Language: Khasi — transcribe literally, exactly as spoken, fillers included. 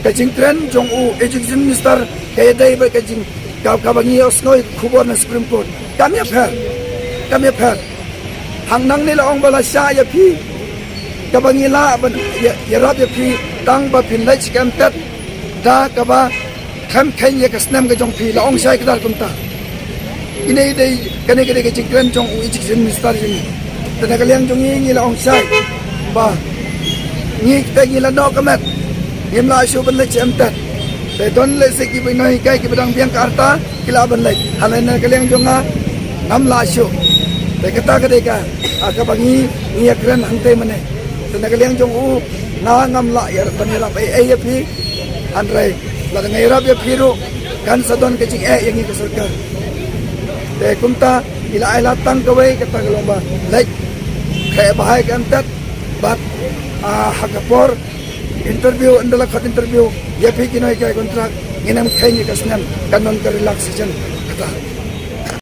Ka jingkren jong u Education Minister ka ïadei bad ka jing ka, kaba ngi ïohsngew ïa ka khubor na Supreme Court. Kam ïapher. Kam ïapher. Hangne la ong ba la shah ïa phi. Kaba ngi lah ban ïa, ïarap ïa phi tang ba phin leit sha ka M Tet da kaba khlem kheiñ ïa ka snem ka jong phi, la ong shai kdar kumta. Ine i dei, kane ka dei ka jingkren jong u Education Minister jong ngi. Te na ka liang jong ngi, ngi la ong shai ba ngi te ngi la noh ka met, ngim lah shuh ban leit sha M Tet. Te don lehse kiba nonghikai kiba dang biang ka rta ki lah ban leit. Hynrei na ka liang jong nga ngam lah shuh. Te kata ka dei ka, ah, kaba ngi, ngi ïakren hangtei mynne. Te na ka liang jong u, nga ngam lah ïa ban ïarap ei ei ïa phi. Hynrei lada nga ïarap ïa phi ruh, kan sa don ka jingeh ïa ngi ka sorkar. Te kumta ngi la ai lad tang kawei, kata ka long ba leit khreh bha ïa ka M Tet bad, ah, ha ka por interview, ynda la khot interview ïa phi ki nonghikai contract, ngin ym kheiñ ïa ka snem, kan don ka relaxation kata.